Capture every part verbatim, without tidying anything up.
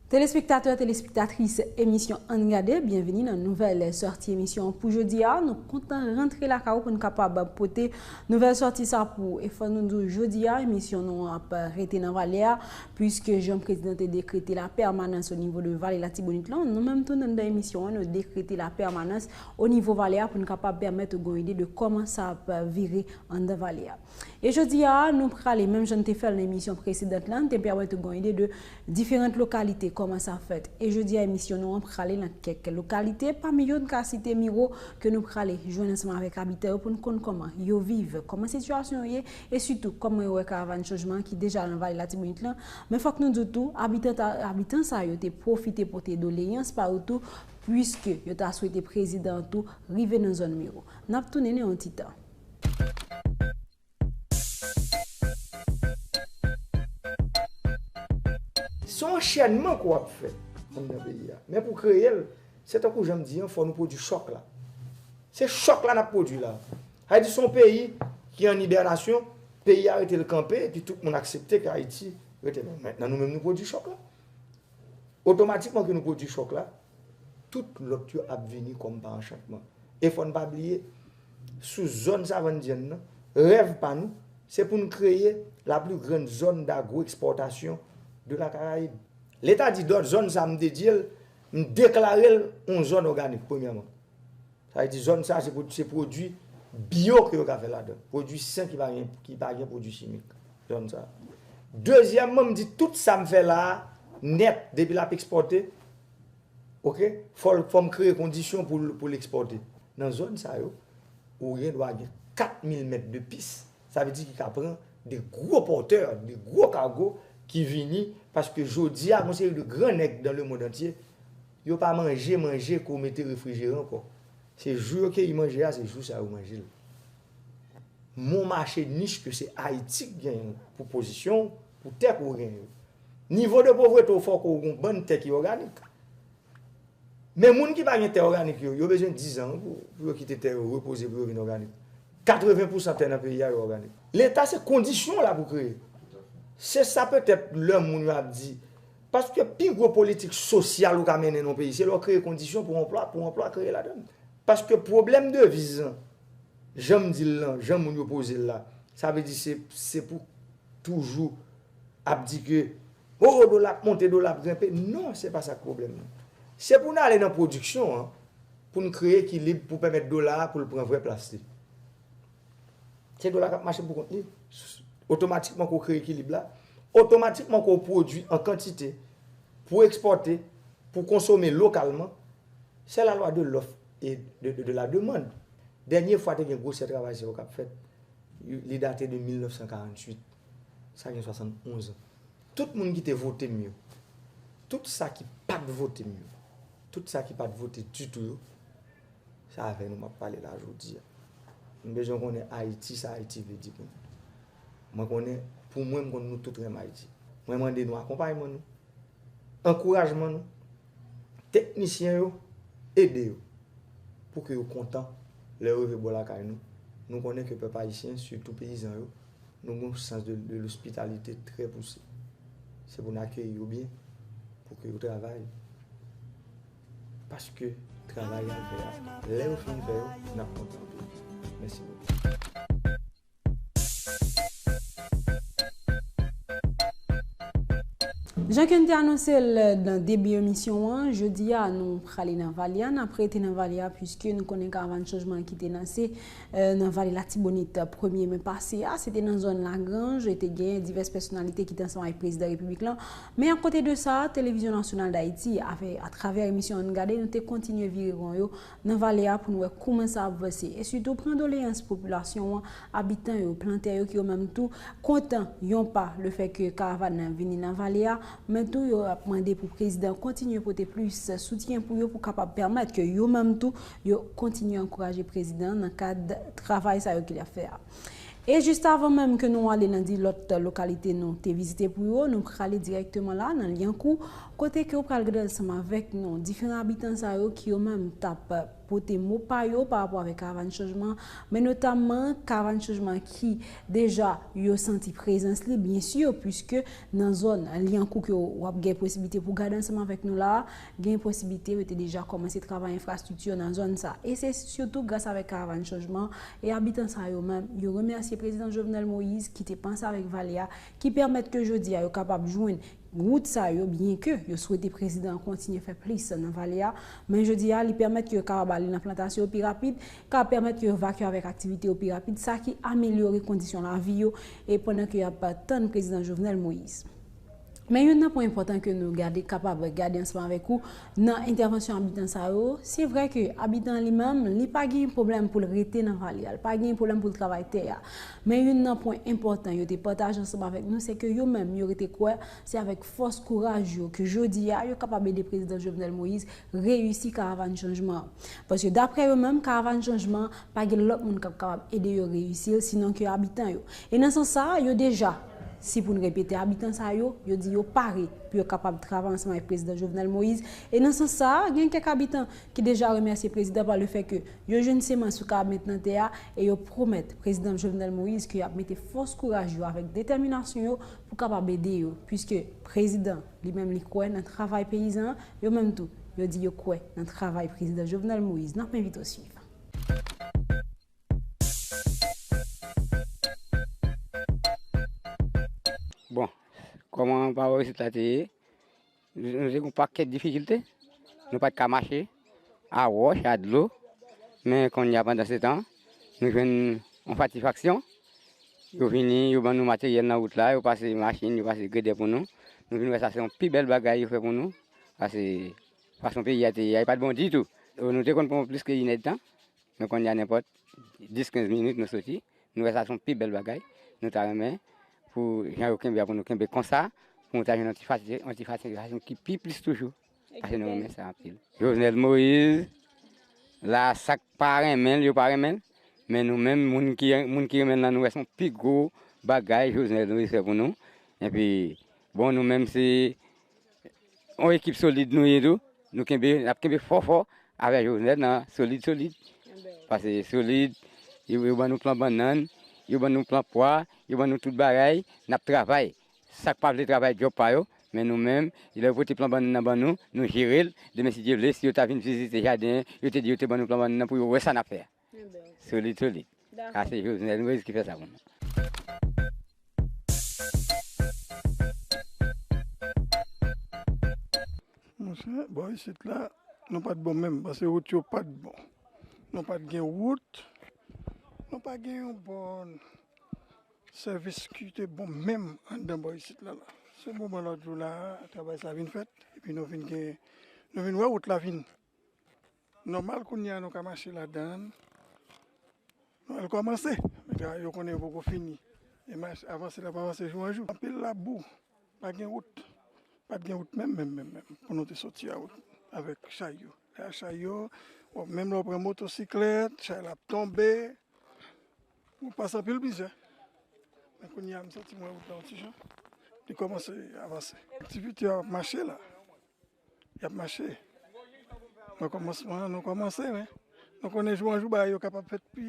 Telespektatè, telespektatris emisyon Ann Gade, byenveni nan nouvèl sòti emisyon an pou jodi a. Nou kontan rantre lakay ou pou n kapab pote nouvèl sòti sa pou ou. E fò nou di w, jodi a, emisyon nou ap rete nan Valè a, puiske jan prezidan te dekrete lapèmanans o nivo de Vale Latibonit lan, nou menm tou anndan emisyon an, nou dekrete lapèmanans o nivo Valè a pou n kapab pèmèt ou gon ide de kòman sa ap vire anndan Valè a. E jodi a, nou prale, menm jan n te fè l nan emisyon presedan lan, n te pèmèt ou gon ide de diferan lokalite, kòman sa fèt. E jodi a, emisyon nou an prale nan kèk lokalite, pami yo n ka site Miwo, ke nou prale jwenn ansanm avèk abitan yo pou n konn kòman yo viv, kòman sitiyasyon yo ye, e sitou kòman yo wè karavàn chanjman ki deja nan Vale Latibonit lan. Men fòk nou di w tou, abitan ta, abitan sa yo te pwofite pote doleyans pa yo tou, puiske yo ta swete prezidan an tou rive nan zòn Miwo. N ap tounen nan yon ti tan. Se yon anchènman ke w ap fè anndan peyi a. Men pou kreye l, se tankou jan m di an, fò nou pwodui chòk la. Se chòk la n ap pwodui la. Sa vle di se yon peyi ki an ibènasyon, peyi a rete l kanpe, epi tout moun aksepte ke Ayiti rete menm. Mentnan nou menm nou pwodui chòk la. Otomatikman ke nou pwodui chòk la, tout lòt yo ap vini kòm pa anchantman. E fò n pa bliye, sou zòn Savann Dyann nan, rèv pa nou, se pou n kreye la plus grande zone d'agro-exportation de la Caraïbe. Leta di dòt zòn sa m dedye l, m deklare l yon zòn òganik, premyèman. Sa vle di zòn sa se pwodui, se pwodui byo ke yo ka fè ladan. Pwodui sen ki pa gen, ki pa gen pwodui chimik. Zòn sa. Dezyèmman, m di tout sa m fè la a, nèt, depi l ap ekspòte, oke, fò l, fò m kreye kondisyon pou l, pou l ekspòte. Nan zòn sa yo, ou gen dwa gen kat mil mèt de pis. Sa vle di ki ka pran de gwo pòtè, de gwo kago ki vini, paske jodi a, gon seri de gran nèg dans le monde entier, yo pa manje manje ke w mete refrijeran ankò. Se jou yo keyi manje a, se jou sa yo manje l. Mon mache nich ke se Ayiti k genyen l pou pozisyon w, pou tè ke w genyen yo. Nivo de povrete w fò ke w gon bann tè ki òganik. Men moun ki pa gen tè òganik yo, yo bezwen diz an pou, pou yo kite tè yo repoze pou yo vin òganik. Katreven pousan tè nan peyi a yo òganik. Leta se kondisyon w la pou kreye. Se sa petèt lè moun yo ap di, paske pi gwo politik sosyal ou ka mennen nan yon peyi, se lè w kreye kondisyon pou anplwa, pou anplwa kreye ladan l. Paske pwoblèm deviz lan, jan m di l lan, jan moun yo poze l la, sa vle di se, se pou toujou ap di ke, o, dola ap monte, dola ap grenpe. Non, se pa sa k pwoblèm nan. Se pou n ale nan pwodiksyon an, pou n kreye ekilib pou pèmèt dola a pou l pran vrè plas li. Se dola k ap mache pou kont li. Otomatikman ke w kreye ekilib la, otomatikman ke w pwodui an kantite pou ekspòte, pou konsome lokalman, se la lwa de lòf e de, de, de la demann. Dènye fwa te gen gwosè travay sa yo k ap fèt, li date de mil nèf san karanntuit. Sa gen swasannonz an. Tout moun ki te vote m yo, tout sa ki pa t vote m yo, tout sa ki pa t vote ditou yo, se avè nou m ap pale la jodi a. M bezwen konnen Ayiti, sa Ayiti vle di pou nou. Mwen konnen, pou mwen, m konn nou tout renmen Ayiti. Mwen mande nou akonpayman nou, ankourajman nou, teknisyen yo, ede yo, pou ke yo kontan lè yo rive bò lakay nou. Nou konnen ke pèp ayisyen, sitou peyizan yo, nou gen yon sans de, de l'ospitalité très poussé. Se pou n akeyi yo byen, pou ke yo travay. Paske travay y al fè a, lè yo fin fè yo, n ap kontan anpil. Mèsi bokou. Jan ke n te anonse l nan debi emisyon an, jodi a nou prale nan Valè a, n ap rete nan Valè a, puiske nou konnen karavàn chanjman ki te lanse, eh, nan Vale Latibonit premye me pase a, se te nan zòn Lagranj, e te gen divès pèsonalite ki te ansanm avèk prezidan repiblik lan. Men akote de sa, Televizyon Nasyonal Dayiti, avè, atravè emisyon Ann Gade, nou te kontinye vire won yo nan Valè a pou n wè kouman sa ap vanse. E sitou pran doleyans popilasyon an, abitan yo, plantè yo ki yo menm tou kontan yon pa lefètke karavàn nan vini nan Valè a, men tou yo ap mande pou prezidan kontinye pote plis soutyen pou yo pou kapab pèmèt ke yo menm tou yo kontinye ankouraje prezidan nan kad travay sa yo ke l ap fè a. E jis avan menm ke nou ale nan di lòt lokalite nou te vizite pou yo, nou prale dirèkteman la nan Lyankou, kote ke w pral gade ansanm avèk nou diferan abitan sa yo ki yo menm t ap pote mo pa yo pa rapò avèk Karavàn Chanjman, men notamman Karavàn Chanjman ki deja yo santi prezans li, byen si, piske nan zòn Lyankou ke w ap gen posiblite pou gade ansanm avèk nou la a, gen posiblite yo te deja kòmanse travay enfrastrikti nan zòn sa. E se sitou gras avèk Karavàn Chanjman e abitan sa yo menm, yo remèsye prezidan Jovenel Moïse ki te panse avèk vale a, ki pèmèt ke jodi a yo kapab jwenn wout sa yo, byen ke yo swete prezidan an kontinye fè plis nan vale a, men jodi a li pèmèt ke yo kapab ale nan plantasyon yo pi rapid, ka pèmèt ke yo vakye avèk aktivite yo pi rapid, sa ki amelyore kondisyon lavi yo, e pandan ke y ap tann prezidan Jovenel Moïse. Men youn nan pwen enpòtan ke nou gade, kapab gade ansanm avèk ou nan entèvansyon abitan sa yo, se vrè ke abitan an li menm, li pa gen pwoblèm pou l rete nan vale a, li pa gen pwoblèm pou l travay tè a. Men youn nan pwen enpòtan yo te pataje ansanm avèk nou, se ke yo menm, yo rete kwè se avèk fòs kouraj yo ke jodi a, yo kapab ede prezidan Jovenel Moïse reyisi Karavàn Chanjman an. Paske daprè yo menm, Karavàn Chanjman an pa gen lòt moun k ap kapab ede yo reyisi l, sinon ke abitan yo. E nan sans sa a, yo deja, si pou n repete, abitan sa yo, yo di yo pare pou yo kapab travay ansanm avèk prezidan Jovenel Moïse. E nan sans sa a, gen kèk abitan ki deja remèsye prezidan pa le fè ke yo jwenn semans yo kapab met nan tè a e yo pwomèt prezidan Jovenel Moïse ke y ap mete fòs kouraj yo avèk detèminasyon yo pou kapab ede yo, piske prezidan li menm li kwè nan travay peyizan an, yo menm tou, yo di yo kwè nan travay prezidan Jovenel Moïse. N ap envite w swiv. Bon, kòman pawòl isit la te ye? Nou te gen yon pakèt difikilte. Nou pa t ka mache, a wòch, a dlo. Men kounye a, pandan se tan, nou jwenn yon satisfaksyon. Yo vini, yo ban nou materyèl nan wout la, yo pase machin, yo pase gredè pou nou. Nou vin wè sa se yon pi bèl bagay yo fè pou nou. Paske fason peyi a te ye a, li pa t bon ditou. Nou te konn pran plis ke inèdtan. Men kounye a, nenpòt dis, kenz minit, nou soti. Nou wè sa se yon pi bèl bagay. Nou ta renmen pou jan yo kenbe a, pou nou kenbe konsa, pou nou ta jwenn yon ti fasilite, yon ti fasilite ki pi plis toujou. Paske nou renmen sa anpil. Jovenel Moïse, la, sa k pa renmen l, yo pa renmen l. Men nou menm, moun ki, moun ki renmen l lan, nou wè se yon pi gwo bagay Jovenel Moïse fè pou nou. Epi, bon, nou menm se yon ekip solid nou ye tou. Nou kenbe, n ap kenbe fò fò avèk Jovenel nan solid solid. Paske solid, yo, yo ban nou plan bannann, yo ban nou plan pwa, yo ban nou tout bagay, n ap travay. Sa k pa vle travay djòb pa yo, men nou menm, lè yo pote plan bannann nan ban nou, nou jere l. Demen, si Dye vle, si yo ta vin vizite jaden, yo te di yo te ban nou plan bannann nan pou yo wè sa n ap fè a. Solid, solid. Sa se Jovenel Moïse ki fè sa pou nou. Monchè, bò isit la, nou pa t bon menm, paske wout yo pa t bon. Nou pa t gen wout, nou pa gen yon bon sèvis ki te bon menm anndan bò isit la la. Se moman lòt jou la a, travay sa vin fèt, epi nou vin gen, nou vin wè wout la vin nòmal kounye a, nou ka mache ladan l. Nou al kòmanse, men travay yo konnen yo poko fini. E mach, avanse l ap avanse jou an jou. Anpil labou, pa gen wout. Pa t gen wout menm, menm, menm, menm, pou nou te soti a wout avèk chay yo. Lè a chay yo, bon, menm lè w pran motosiklèt, chay la ap tonbe, ou pase anpil mizè. Men kounye a, m santi m wè wout la yon ti jan. Li kòmanse avanse. Aktivite yo ap mache la. Y ap mache. Nan kòmansman an, nou kòmanse, men nou konnen jou an jou, bagay yo kapab fèt pi,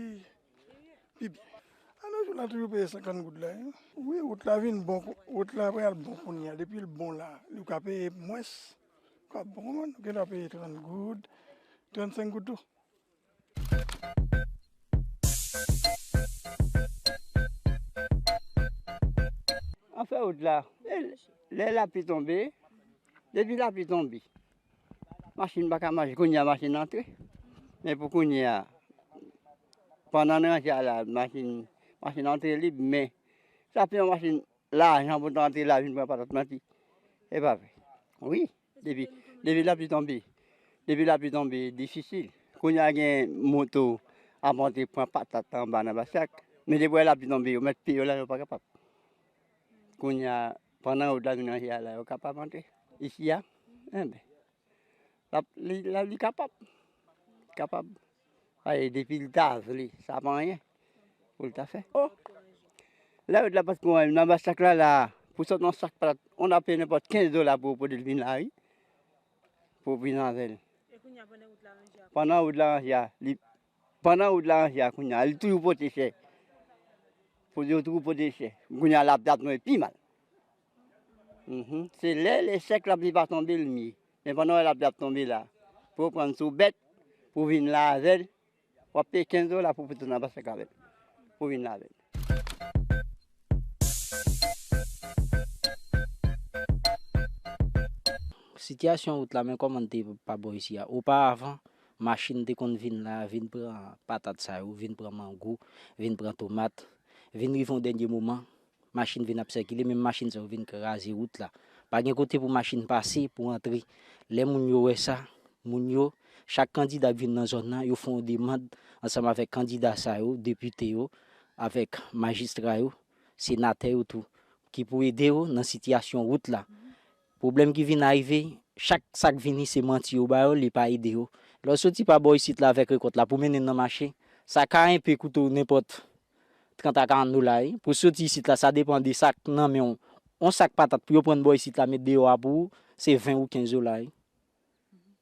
pi byen. A, nan jou la toujou peye senkant goud la, wi. Wi, wout la vin bon, wout la pral bon kounye a. Depi l bon la, ou ka peye mwens. K ap bon, nou gentan peye trant goud, trannsenk goud tou. An fè wout la, lè lapli tonbe, depi lapli tonbe, machin pa ka mache, kounye a machin antre. Men pou kounye a, pandan n ranje a la, machin, machin antre lib, men sa pi yon machin lajan pou ta antre la vin pran patat manti. E pa vre. Wi, depi, depi lapli tonbe, depi lapli tonbe, difisil. Kounye a gen moto ap antre pran patat anba nan basak. Men depi wè lapli tonbe, yo mèt pye yo la, yo pa kapab. Kounye a, pandan wout la vin ranje a la, yo kapab antre isi a. Enben, l ap, li, li kapab. Li kapab. Paske depi l ta vle, sa pa anyen pou l ta fè. O! Lè wout la pa t konn nan basak la, la, pou sot nan sak patat, ou ta peye nenpòt kenz dola pou w pote l vin la, wi. Pou w vin avè l. Pandan wout la ranje a, li, pandan wout la ranje a kounye a, li toujou pote chè. Pou yo toujou pote chè. Kounye a l ap, l ap tonbe pi mal. Mhm. Se lè lechèk lapli pa tonbe l mye. Men pandan w wè lapli ap tonbe la, pou w pran sou bèt, pou w vin lave l, w ap peye kenz dola pou w tounen anba chèk avè l, pou w vin lave l. Sitiyasyon wout la, men kòman l te pa bò isi a. Oparavan, machin te konn vin la, vin pran patat sa yo, vin pran mango, vin pran tomat, vin rive yon dènye moman, machin vin ap sikile, menm machin sa yo vin kraze wout la. Pa gen kote pou machin pase, pou antre. Lè moun yo wè sa, moun yo, chak kandida k vin nan zòn nan, yo fè yon demann ansanm avèk kandida sa yo, depite yo, avèk majistra yo, senatè yo tou, ki pou ede yo nan sitiyasyon wout la. Pwoblèm ki vin arive, chak sa k vini se manti yo ba yo, li pa ede yo. Lè w soti pa bò isit la avèk rekòt la pou mennen l nan mache, sa ka enpe koute w nenpòt trant a karant dola, wi. Pou soti isit la, sa depann de sa k nan men w. Yon sak patat pou yo pran bò isit la, met deyò a pou ou, se ven ou kenz dola, wi.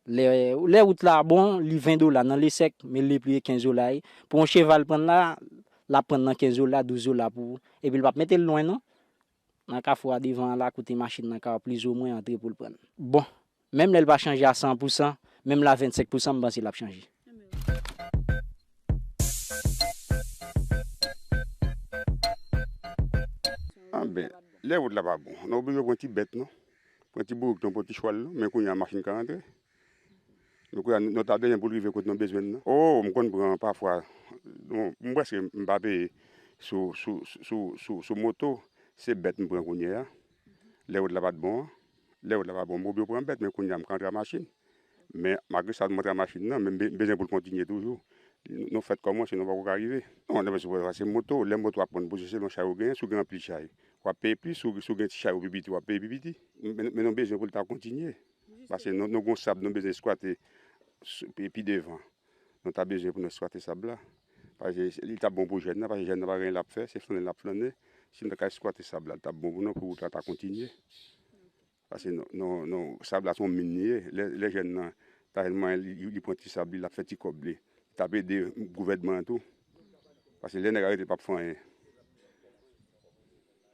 Lè, lè wout la bon, li ven dola nan lesèk, men lè pli e kenz dola, wi. Pou yon cheval pran la, l ap pran nan kenz dola, douz dola pou ou. Epi l p ap mete l lwen, non. Nan kafou a devan an la, kote machin nan ka plizoumwen antre pou l pran. Bon, menm lè l pa chanje a san pou san, menm la vennsenk pou san, m panse l ap chanje. Anben, lè wout la pa bon, nou oblije pran ti bèt, non. Pran ti bourik, non, pran ti chwal, non. Men kounye a, machin ka antre. Nou kwè nou ta benyen pou l rive kote nou bezwen l nan. O, m konn pran pafwa, bon, m prèske m pa peye sou, sou, sou, sou, sou moto, se bèt m pran kounye a. Lè wout la pa t bon an, lè wout la pa bon, m oblije pran bèt, men kounye a m ka antre a machin. Men malgre sa, m antre a machin nan, men m be- m bezwen pou l kontinye toujou. Nou fèt kòman, sinon pako ka rive. Non, nan bezwen pase moto, lè moto ap pran pou se selon chay ou genyen, si w gen anpil chay, w ap peye plis, si w si w gen ti chay ou pi piti, w ap peye pi piti. Men men nou bezwen pou l ta kontinye. Paske nou, nou gon sab, nou bezwen eskwate sou- pi, pi devan. Nou ta bezwen pou nou eskwate sab la. Paske li t ap bon pou jèn nan, paske jèn nan pa gen anyen l ap fè, se flannen l ap flannen. Si nou ta ka eskwate sab la, li t ap bon pou nou, pou wout la ta kontinye. Paske nou, nou, nou, sab la se yon min li ye. Lè, lè jèn nan ta jwenn mwayen, li, li, li pran ti sab li, l ap fè ti kòb li. Li t ap ede gouvènman an tou. Paske lè nèg arete, li p ap fè anyen.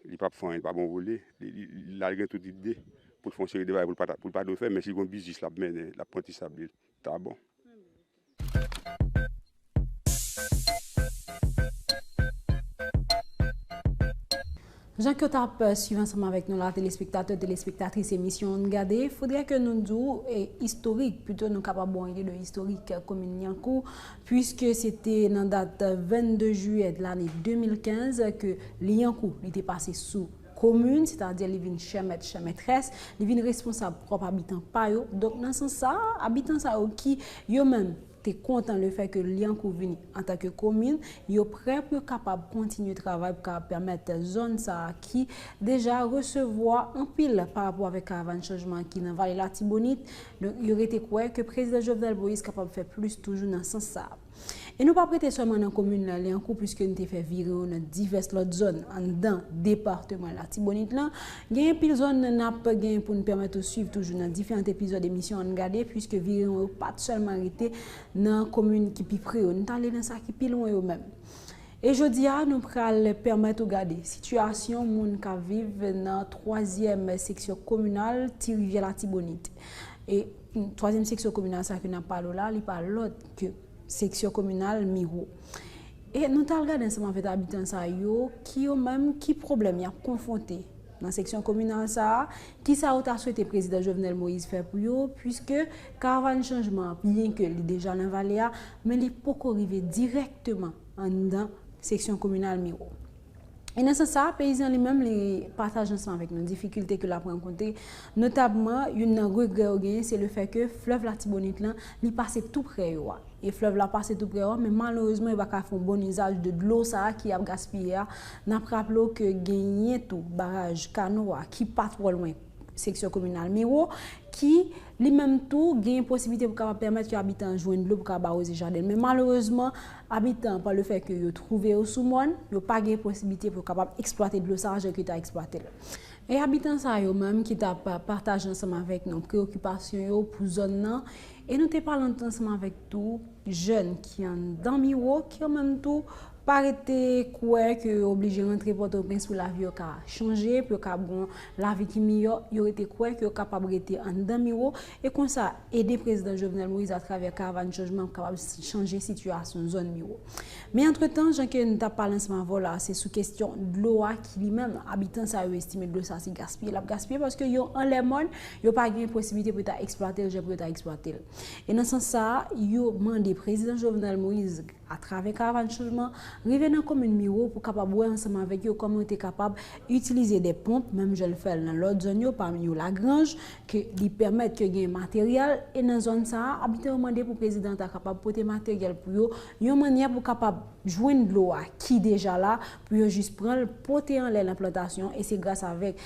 Li p ap fè anyen, li pa bon pou li. Li, li, li, la, li gen tout ide pou l fè yon seri de bagay pou l pa ta- pou l pa dwe fè, men si l gen yon biznis l ap mennen, l ap pran ti sab li, ta bon. Jan ke w t ap, eh, swiv ansanm avèk nou la, telespektatè, telespektatris emisyon Ann Gade, fodre ke nou di w, eh, istorik, pito nou kapab ba w yon ide de istorik, eh, komin Lyankou, puiske se te nan dat vennde jiyè de lane de mil kenz ke Lyankou, li te pase sou komin, sètadi li vin chè mèt, chè mètrès, li vin responsab pwòp abitan pa yo. Donk, nan sans sa, abitan sa yo ki, yo menm, te kontan lefètke Lyankou vini antanke komin, yo prè pou yo kapab kontinye travay pou kapab pèmèt zòn sa a ki deja resevwa anpil pa rapò avèk karavàn chanjman ki nan Vale Latibonit. Donk, yo rete kwè ke prezidan Jovenel Moïse kapab fè plis toujou nan sans sa a. E nou p ap rete sèlman nan komin Lyankou, piske nou te fè vire yo nan divès lòt zòn anndan depatman Latibonit lan. Gen anpil zòn n ap gen pou n pèmèt ou swiv toujou nan diferan epizòd emisyon Ann Gade, piske vire yo pa t sèlman rete nan komin ki pi pre yo. Nou t ale nan sa ki pi lwen yo menm. E jodi a, nou pral pèmèt ou gade sitiyasyon moun k ap viv nan twazyèm seksyon kominal Ti Rivyè Latibonit. E twazyèm seksyon kominal sa ke n ap pale w la, li pa lòt ke seksyon kominal Miwo. E nou t al gade ansanm avèk abitan sa yo, ki yo menm, ki pwoblèm y ap konfwonte nan seksyon kominal sa a, kisa yo ta swete prezidan Jovenel Moïse fè pou yo, piske karavàn chanjman an, byenke li deja nan vale a, men li poko rive dirèkteman anndan seksyon kominal Miwo. E nan sans sa, peyizan li menm, li pataje ansanm avèk nou difikilte ke l ap rankontre, notabman, youn nan regrè yo genyen, se lefètke flèv Latibonit lan, li pase tou prè yo a. E flèv la pase tou prè yo a, men malerezman, yo pa ka fè yon bon izaj de dlo sa a ki ap gaspiye a. N ap raple w ke genyen tou baraj Kano a ki pa twò lwen seksyon kominal Miwo, ki li menm tou gen posiblite pou kapab pèmèt ke abitan an jwenn dlo pou kapab awoze jaden l. Men malerezman, abitan an, pa le fè ke yo twouve yo sou mòn, yo pa gen posiblite pou yo kapab eksplwate dlo sa a jan ke yo ta eksplwate l. E abitan sa yo menm ki t ap pataje ansanm avèk nou preyokipasyon yo pou zòn nan, e nou te pale ansanm avèk tou jèn ki anndan Miwo, ki yo menm tou pa rete kwè ke yo oblije rantre Pòtoprens pou lavi yo ka chanje, pou yo ka gon lavi ki miyò, yo rete kwè ke yo kapab rete anndan Miwo, e konsa ede Prezidan Jovenel Moïse atravè Karavàn Chanjman pou kapab chanje sitiyasyon zòn Miwo. Men antretan, jan ke n t ap pale ansanm avè w la, se sou kesyon dlo a ki li menm, abitan sa yo estime dlo sa se gaspiye l ap gaspiye paske yo anlè mòn, yo pa gen posiblite pou yo ta eksplwate l jan pou yo ta eksplwate l. E nan sans sa a, yo mande Prezidan Jovenel Moïse, atravè Karavàn Chanjman, rive nan komin Miwo pou kapab wè ansanm avèk yo kòman yo te kapab itilize de ponp, menm jan l fè l nan lòt zòn yo, pami yo Lagranj, ke li pèmèt ke gen materyèl, e nan zòn sa a, abitan yo mande pou prezidan an ta kapab pote materyèl pou yo, yon mannyè pou kapab jwenn dlo a ki deja la, pou yo jis pran l, pote anlè nan plantasyon, e se gras avèk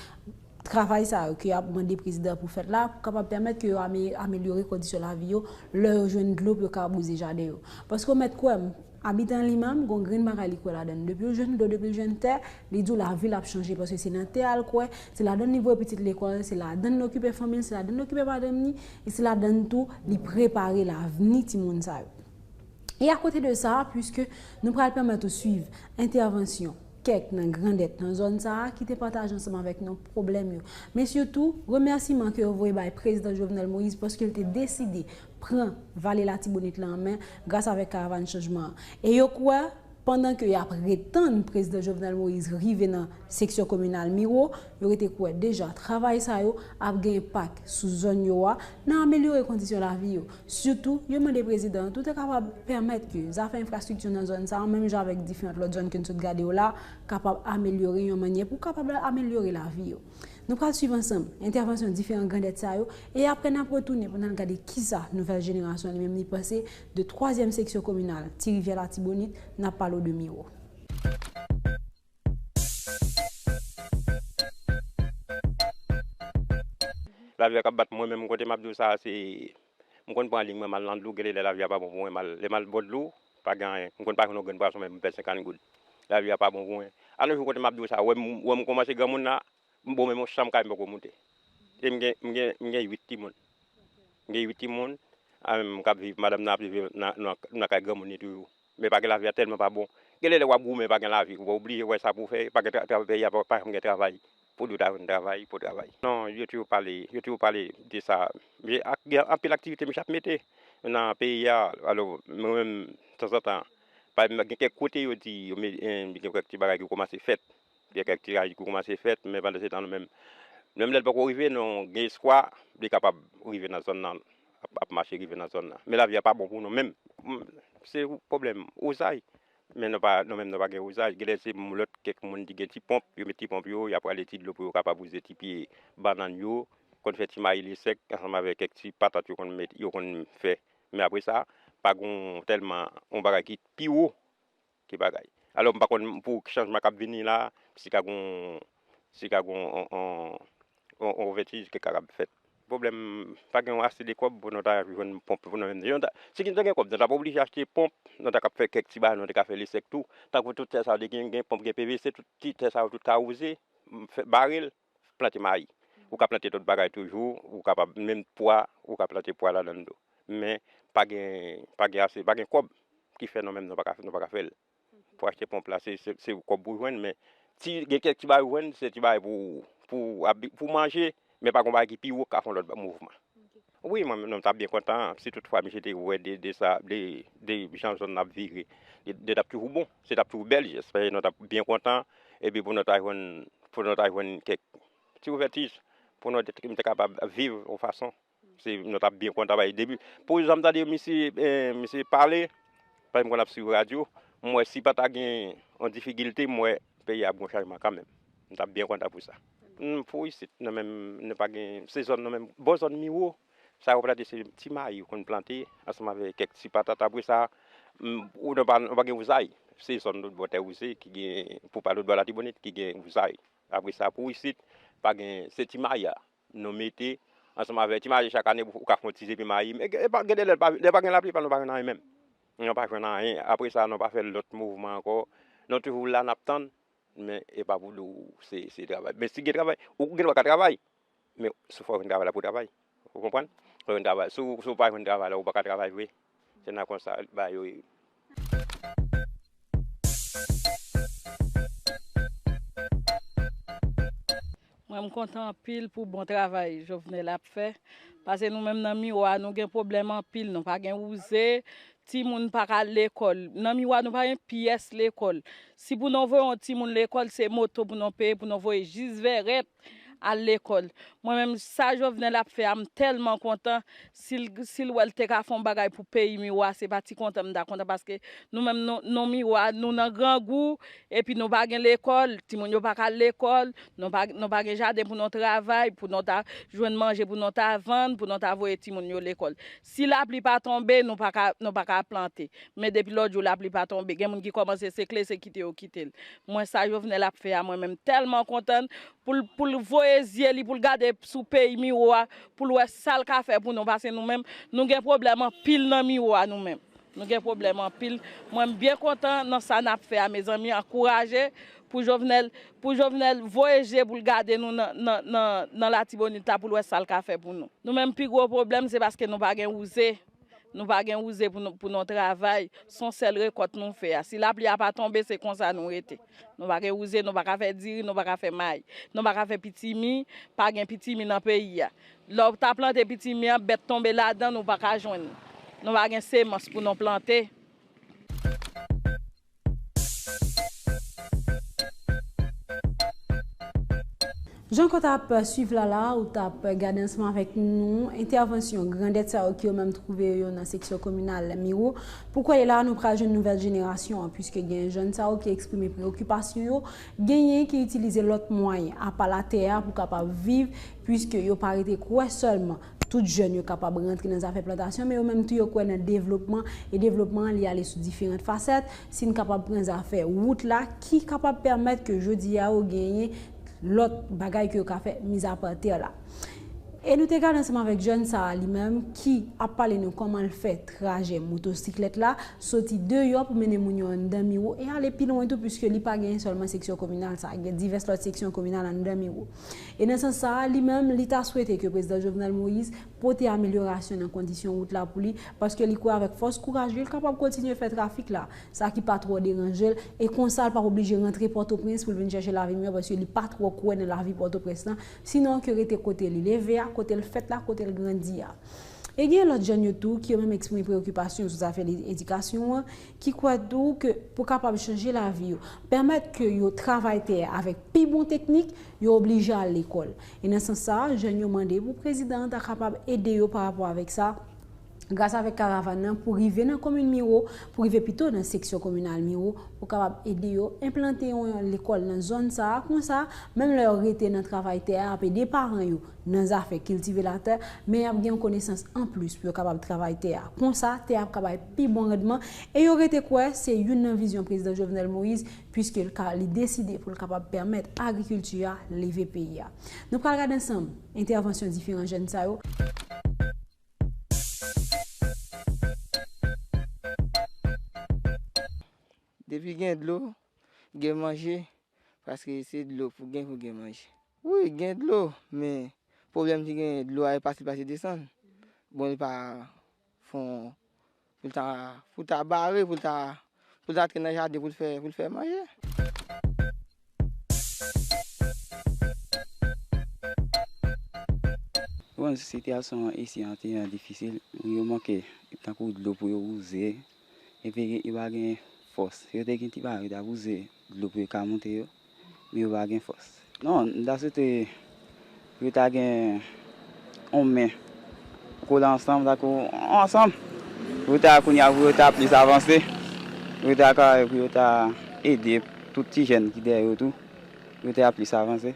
travay sa yo ke y ap mande prezidan an pou fèt la, pou kapab pèmèt ke yo ame-, amelyore kondisyon lavi yo, lè yo jwenn dlo pou yo kapab wouze jaden yo. Paske w mèt kwè m, abitan li menm, gon grenn bagay li kwè ladan l. Depi l jwenn dlo, depi l jwenn tè, li di w lavi l ap chanje, paske se nan tè a l kwè, se ladan l li voye pitit lekòl, se ladan l li okipe fanmi l, se ladan l li okipe madanm ni, e se ladan l tou li prepare lavni timoun sa yo. E akote de sa, piske nou pral pèmèt ou swiv entèvansyon kèk nan grandèt nan zòn sa a ki te pataje ansanm avèk nou pwoblèm yo. Men sitou, remèsiman ke yo voye bay Prezidan Jovenel Moïse paske l te deside pran Vale Latibonit la an men gras avèk Karavàn Chanjman an. E yo kwè, pandan ke y ap ret tann Prezidan Jovenel Moïse rive nan seksyon kominal Miwo, yo rete kwè deja travay sa yo ap gen enpak sou zòn yo a nan amelyore kondisyon lavi yo. Sitou, yo mande prezidan an tou te kapab pèmèt ke zafè enfrastrikti nan zòn sa a, menm jan avèk diferan lòt zòn ke n sot gade yo la, kapab amelyore yon mannyè pou kapab amelyore lavi yo. Nou pral swiv ansanm entèvansyon diferan grandèt sa yo, e apre n ap retounen pou n al gade kisa nouvèl jenerasyon li menm li panse de twazyèm seksyon kominal Ti Rivyè Latibonit, n ap pale w de Miwo. Lavi a k ap bat mwen menm kote m ap di w sa a, se m konn pran liy mwen m al nan dlo, gen de lè lavi a pa bon pou mwen, m al, lè m al bò dlo, pa gen anyen. M konn pa jwenn yon grenn pwason, men m pèd senkant goud. Lavi a pa bon pou mwen. Ann jou kote m ap di w sa, wè m, wè m kòmanse granmoun la, m bon menm yon chanm kay m poko moute. E m gen, m gen, m gen uit timoun. M gen uit timoun, a, m k ap viv, madanm nan ap viv nan, nan, nan kay granmoun li toujou. Men pa gen lavi a tèlman pa bon. Gen de lè w ap goumen, pa gen lavi. Ou oblije wè sa pou w fè. Pa gen tra-, tra-, peyi a pa, pa janm gen travay. Pou di w ta jwenn travay, pou travay. Non, yo toujou pale, yo toujou pale de sa. Men ak, gen anpil aktivite misye ap mete nan peyi a. Alò, mwen menm, tanzantan, pa, gen kèk kote yo di, yo me-, eh, gen kèk ti bagay ki kòmanse fèt. Gen kèk tiraj ki kòmanse fèt, men pandan se tan nou menm, menm lè l poko rive, nou gen espwa li kapab rive nan zòn nan, ap, ap mache rive nan zòn nan. Men lavi a pa bon pou nou menm. M, se pwoblèm wouzay. Men nou pa, nou menm nou pa gen wouzay. Genlè se m, lòt kèk moun ki gen ti ponp, yo met ti ponp yo, y ap rale ti dlo pou yo kapab wouze ti pye bannann yo, konn fè ti mayi li sèk ansanm avèk kèk ti patat yo konn met, yo konn fè. Men apre sa, pa gon tèlman yon bagay ki pi wo ki bagay. Alò, m pa konn pou chanjman k ap vini la, si ka gon, si ka gon on, on, on, on ouvèti ki kapab fèt. Pwoblèm, pa gen ase de kòb pou nou ta jwenn ponp pou nou menm. Si nou ta gen kòb, nou t ap oblije achte ponp, nou ta kab fè kèk ti bagay, nou te ka fè li sèk tou. Tankou tout tè sa yo, gen, gen ponp, gen P V C, tout ti tè sa yo, tout ka wouze, m, fè, bare l, plante mayi. Ou ka plante lòt bagay toujou, ou kapab menm pwa, ou ka plante pwa ladan l tou. Men pa gen, pa gen ase, pa gen kòb ki fè nou menm nou pa ka, nou pa ka fè l. Pou achte ponp la, se, se, se kòb pou jwenn, men ti, gen kèk ti bagay ou jwenn, se ti bagay pou, pou abi-, pou manje, men pa gon bagay ki pi wo k ka fè yon lòt ba-, mouvman. Wi, mwen menm, non, m t ap byen kontan, si toutfwa misye te wè de, de sa, de, de jan zòn nan ap vire, de, de t ap toujou bon, se t ap toujou bèl, jès, nou t ap byen kontan, epi pou nou ta jwenn, pou nou ta jwenn kèk ti ouvèti, pou nou te, m te kapab viv yon fason. Se, nou t ap byen kontan bay depi. Pou jan m tande misye, eh, misye pale, paske m konn ap swiv radyo, m wè si pa ta gen yon difikilte, m wè peyi a ap gon chanjman kanmenm. M t ap byen kontan pou sa. Hmm, pou isit, nou menm, nou pa gen, se zòn nou menm, bò zòn Miwo, sa yo plante se ti mayi yo konn plante, ansanm avèk kèk ti patat. Apre sa, hmm, ou nou pa, nou pa gen wouzay. Se zòn lòt bò tè wouze ki gen, pou pa lòt bò Latibonit, ki gen wouzay. Apre sa, pou isit, pa gen, se ti mayi a nou mete, Ansanm avè ti mayi chak ane, ou ka fè yon ti zepi mayi. Men gen, gen de lè, lè pa gen lapli, pa, nou pa jwenn anyen menm. Nou pa jwenn anyen. Apre sa, nou pa fè lòt mouvman ankò. Nou toujou la, n ap tann. Men e pa pou di w se, se travay. Men si gen travay, ou gen dwa ka travay. Men si fò w jwenn travay la pou w travay. Ou konprann? Fò w jwenn travay. Si w, si w pa jwenn travay la, ou pa ka travay vre. Se nan konsa bagay yo ye. Mwen, m kontan anpil pou bon travay Jovenel ap fè. Paske nou menm nan Miwo a, nou gen pwoblèm anpil. Nou pa gen wouze, timoun pa ka al lekòl. Nan Miwo a, nou pa gen pyès lekòl. Si pou nou voye yon timoun lekòl, se moto pou nou peye, pou nou voye jis Vèrèt al lekòl. Mwen menm, sa Jovenel ap fè a, m tèlman kontan. Si l, si l wè l te ka fè yon bagay pou peyi Miwo a, se pa ti kontan m ta kontan, paske nou menm, nou, nou Miwo a, nou nan grangou, epi nou pa gen lekòl, timoun yo pa ka al lekòl, nou pa, nou pa gen jaden pou nou travay, pou nou ta jwenn manje, pou nou ta vann, pou nou ta voye timoun yo lekòl. Si lapli pa tonbe, nou pa ka, nou pa ka plante. Men depi lòt jou lapli pa tonbe, gen moun ki kòmanse sekle, se kite yo kite l. Mwen, sa Jovenel ap fè a, mwen menm tèlman kontan pou l, pou l voye zye li, pou l gade sou peyi Miwo a, pou l wè sa l ka fè pou nou, paske nou menm, nou gen pwoblèm anpil nan Miwo a nou menm. Nou gen pwoblèm anpil. Mwen, m byen kontan nan sa n ap fè a, mezanmi, ankouraje pou Jovenel, pou Jovenel voye je pou l gade nou nan, nan, nan, nan Latibonit la, pou l wè sa l ka fè pou nou. Nou menm, pi gwo pwoblèm, se paske nou pa gen wouze. Nou pa gen wouze pou nou, pou nou travay. Se yon sèl rekòt nou fè a. Si lapli a pa tonbe, se konsa nou rete. Nou pa gen wouze, nou pa ka fè diri, nou pa ka fè mayi. Nou pa ka fè pitimi, pa gen pitimi nan peyi a. Lè w ta plante pitimi an, bèt tonbe ladan, nou pa ka jwenn. Nou pa gen semans pou nou plante. Jan ke w t ap swiv la la, ou t ap gade ansanm avèk nou entèvansyon grandèt sa yo ki yo menm twouve yo nan seksyon kominal Miwo. Pou kounye la, nou pral jwenn nouvèl jenerasyon an, piske gen jèn sa yo ki eksprime preyokipasyon yo, genyen ki itilize lòt mwayen apa latè a pou kapab viv, piske yo pa rete kwè sèlman tout jèn yo kapab rantre nan zafè plantasyon, men yo menm tou yo kwè nan devlopman, e devlopman an li ale sou diferan fasèt. Si n kapab pran zafè wout la, ki kapab pèmèt ke jodi a yo genyen lòt bagay ke yo ka fè, mizapa tè la. E nou te gade ansanm avèk jèn sa a li menm ki ap pale nou kòman l fè trajè motosiklèt la, soti deyò pou mennen moun yo anndan Miwo e ale pi lwen tou, piske li pa genyen sèlman seksyon kominal sa a, gen divès lòt seksyon kominal anndan Miwo. E nan sans sa a, li menm, li ta swete ke prezidan Jovenel Moïse pote amelyorasyon nan kondisyon wout la pou li, paske li kwè avèk fòs kouraj li, l kapab kontinye fè trafik la, sa ki pa twò deranje l, e konsa l p ap oblije rantre Pòtoprens pou l vin chèche lavi miyò, paske li pa twò kwè nan lavi Pòtoprens lan, sinon ke rete kote li leve a, kote l fèt la, kote l grandi a. E gen lòt jèn yo tou ki yo menm eksprime preyokipasyon yo sou zafè edikasyon an, ki kwè tou ke pou kapab chanje lavi yo, pèmèt ke yo travay tè a avèk pi bon teknik, yo oblije al lekòl. E nan sans sa a, jèn yo mande pou prezidan an ta kapab ede yo pa rapò avèk sa, gras avèk karavàn nan pou rive nan komin Miwo, pou rive pito nan seksyon kominal Miwo, pou kapab ede yo enplante yon lekòl nan zòn sa a. Konsa, menm lè yo rete nan travay tè a, y ap ede paran yo nan zafè kiltive latè, men y ap gen yon konesans anplis pou yo kapab travay tè a. Konsa, tè a ap ka bay pi bon randman e yo rete kwè se youn nan vizyon prezidan Jovenel Moïse, piske l ka, li deside pou l kapab pèmèt agrikilti a leve peyi a. Nou pral gade ansanm entèvansyon diferan jèn sa yo. Depi gen dlo, gen manje, paske se dlo pou gen pou gen manje. Wi, gen dlo, men pwoblèm ki gen dlo a e pase pase desann. Bon, li pa fon pou l ta pou l ta bare, pou l ta pou l ta antre nan jaden pou l fè pou l fè manje. Bon, sitiyasyon isi an te difisil, yo manke tankou dlo pou yo wouze, epi yo pa gen fòs. Yo te gen ti bagay yo ta wouze dlo pou yo ka monte yo, men yo pa gen fòs. Non, m ta swete pou yo ta gen yon men kole ansanm, tankou ansanm, pou yo ta kounye a pou yo ta plis avanse, pou yo ta ka pou yo ta ede tout ti jèn ki dèyè yo tou, pou yo ta plis avanse,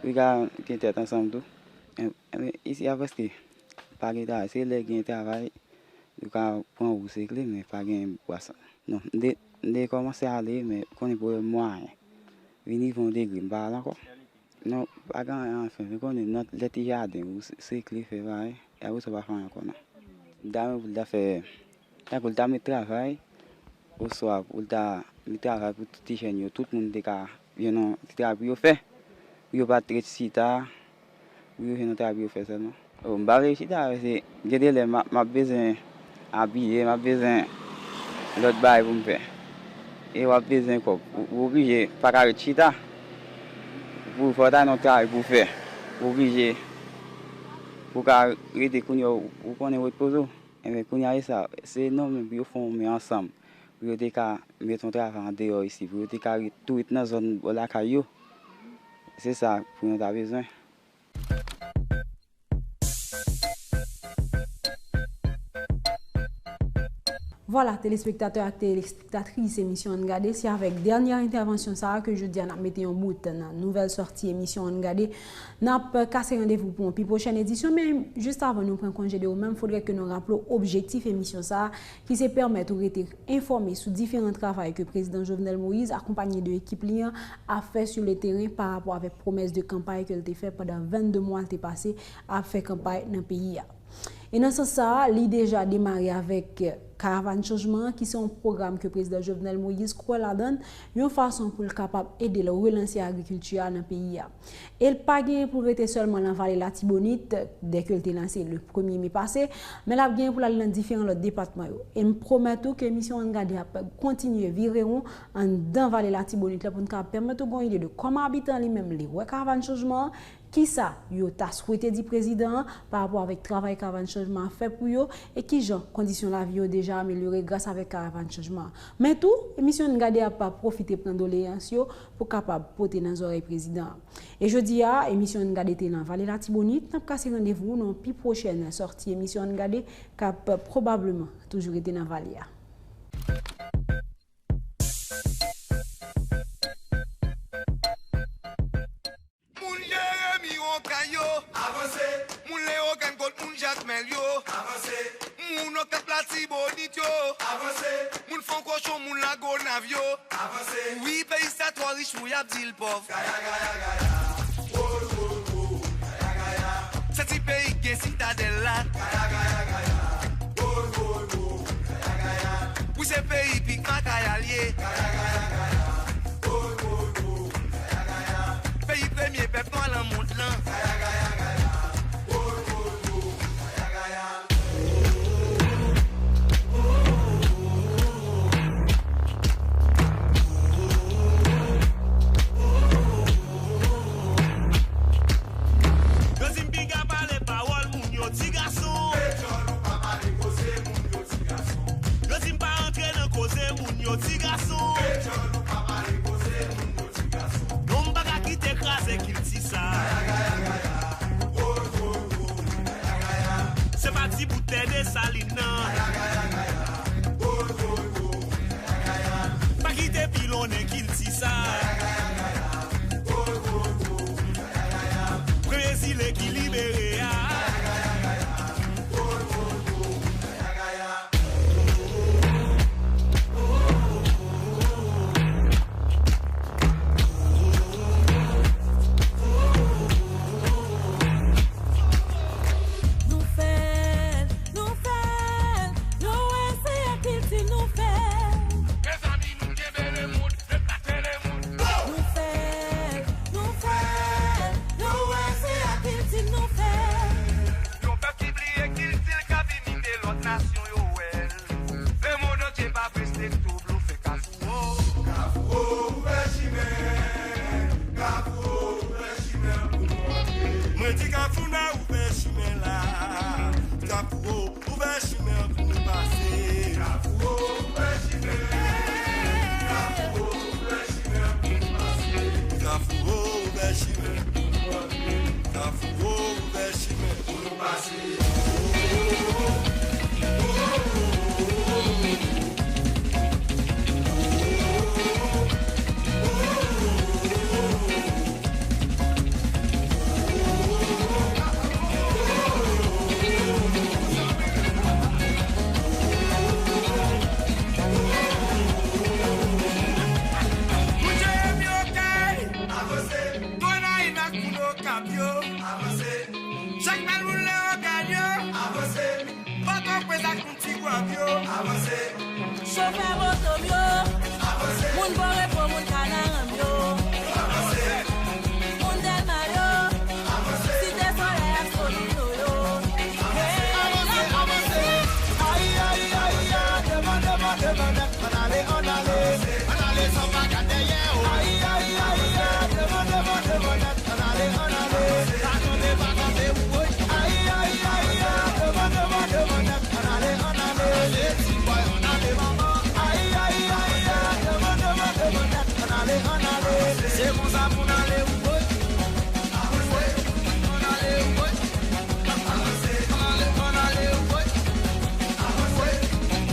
pou yo ka gen tèt ansanm tou. Isi a prèske pa gen travay, se lè gen travay yo ka pran wout sekle, men pa gen bwasman. Non, m te m te kòmanse ale, men konnen pwoblèm mwayen. Vin rive yon degre, m pa al ankò. Non, pa gen anyen an fè. Ou konnen, nan lè ti jaden, ou se, se kle fè bagay, e apre sa, ou pa fè anyen ankò, non. M ta renmen pou l ta fè, tankou l ta met travay, oswa pou l ta met travay pou tout ti jèn yo, tout moun te ka jwenn yon ti travay pou yo fè, pou yo pa t ret chita, pou yo jwenn yon travay pou yo fè sèlman. Oh, m pa vle chita, paske gen de lè m ap, m ap bezwen abiye, m ap bezwen lòt bagay pou m fè. E w ap bezwen kòb. Ou, ou oblije pa ka ret chita. Pou, fò w ta nan yon travay pou w fè. Ou oblije. Pou w ka rete kounye a, ou, ou konnen repoze w. Enben, kounye a, e sa, se nou menm pou yo fè yon men ansanm. Pou yo te ka met yon travay andeyò isi. Pou yo te ka ret, tou ret nan zòn bò lakay yo. Se sa pou nou ta bezwen. Vwala, telespektatè ak telespektatris emisyon Ann Gade, se avèk dènyè entèvansyon sa a ke jodi a n ap mete yon bout nan nouvèl sòti emisyon Ann Gade. N ap kase randevou pou yon pi pwochèn edisyon, men jis avan nou pran konje de ou menm, fodre ke nou raple w objektif emisyon sa a, ki se pèmèt ou rete enfòme sou diferan travay ke Prezidan Jovenel Moïse, akonpanye de ekip li an, ap fè sou le teren pa rapò avèk pwomès de kanpay ke l te fè pandan vennde mwa l te pase ap fè kanpay nan peyi a. E nan sans sa a, li deja demare avèk Karavàn Chanjman an, ki se yon pwogram ke Prezidan Jovenel Moïse kwè ladan l, yon fason pou l kapab ede l relanse agrikilti a nan peyi a. E l pa genyen pou l rete sèlman nan Vale Latibonit, dèke l te lanse le premye me pase, men l ap genyen pou l al nan diferan lòt depatman yo. E m pwomèt ou ke emisyon Ann Gade ap kontinye vire won anndan Vale Latibonit la pou n ka pèmèt ou gen yon ide de kòman abitan li menm li wè Karavàn Chanjman an, kisa yo ta swete di prezidan an pa rapò avèk travay Karavàn Chanjman an fè pou yo e kijan kondisyon lavi yo deja amelyore gras avèk Karavàn Chanjman an. Men tou, emisyon Ann Gade ap pwofite pran doleyans yo pou kapab pote nan zòrèy prezidan an. E jodi a, emisyon Ann Gade te nan Vale Latibonit. N ap kase randevou nan pi pwochèn sòti emisyon Ann Gade k ap pwobableman toujou rete nan vale a. Moun Jeremi Wonkay yo, avanse. Moun Lewogàn kot moun Jakmèl yo, avanse. Moun Okap Latibonit yo, avanse. Moun Fon Kochon, moun Lagonav yo, avanse. Wi, peyi sa twò rich pou y ap di l pòv. Gaya, gaya, gaya. Woy, woy, woy. Gaya, gaya. Se ti peyi k gen Sitadèl la. Gaya, gaya, gaya. Woy, woy, woy. Gaya, gaya. Wi, se peyi Pik Makayal ye. Gaya, gaya, gaya. Woy, woy, woy. Gaya, gaya. Peyi premye pèp nwa nan mond lan. Gaya, gaya, gaya. Woy, woy, woy. Gaya, gaya. Yo di m piga pale pawòl moun yo, ti gason. Petjòl ou pa pale koze moun yo, ti gason. Yo di m pa rantre nan koze moun yo, ti gason. Petjòl ou pa pale koze moun yo, ti gason. Non, m pa ka kite kraze kilti sa. Se pa ti bout tè Desalin nan. Pa kite pilonnen kilti sa. Premye zile ki libere a. Nou fè l, nou fè l, nou wè se ak kilti nou fè l. Mezanmi, nou kenbe lemonn, nou eklate lemonn. Nou fè l, nou fè l, nou wè se ak kilti nou fè l. Yon pèp ki bliye kilti l k ap imite lòt nasyon yo wè l. Lemonn antye pa prese tou blofe Kafou. Kafou ouvè chimen, Kafou ouvè chimen pou nou antre. Mwen di Kafou nwa ouvè chimen la. Kafou ouvè chimen pou nou pase. Kafou ouvè chimen, Kafou ouvè chimen pou nou pase. Kafou ouvè chimen pou nou antre. Kafou ouvè chimen pou nou pase. Moun Jeremi Okay, avanse. Gonayiv ak Kab yo. Avanse. Chak bèl moun lè yo gad yo. Avanse. Pòtoprens ak moun ti gwòb yo. Avanse. Chofè moto m yo. Avanse. Moun Bò Repo, moun Kanaran m yo. Avanse. Moun Dèlma yo. Avanse. Site Solèy ak Solino yo. Hey, avanse, avanse. Ay, ay, ay, ay, devan, devan, devan nèt. Ann ale, ann ale, ann ale san pa gad dèyè, o. Ay, ay, ay, ay, devan, devan, devan nèt. Ann ale, ann ale, pa kanpe, pa kanpe, woy. Ay, ay, ay, ay, devan, devan, devan nèt. Ann ale, ann ale, ti bòy, ann ale, manman. Ay, ay, ay, ay, devan, devan, devan nèt. Ann ale, ann ale, se konsa pou n ale, woy. Woy, ann ale, woy. Ann ale, ann ale, woy. Woy,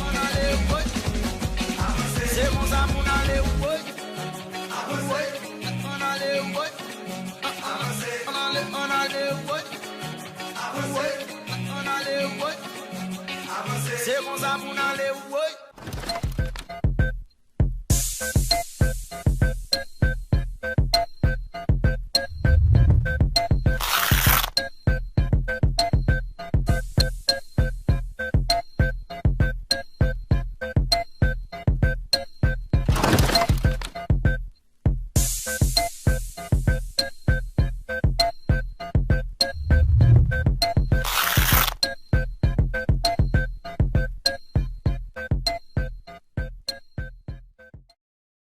ann ale, woy. Se konsa pou n ale, woy. Woy, ann ale, woy. Ann ale, ann ale, woy. Woy, ann ale, woy. Se konsa pou n ale, woy.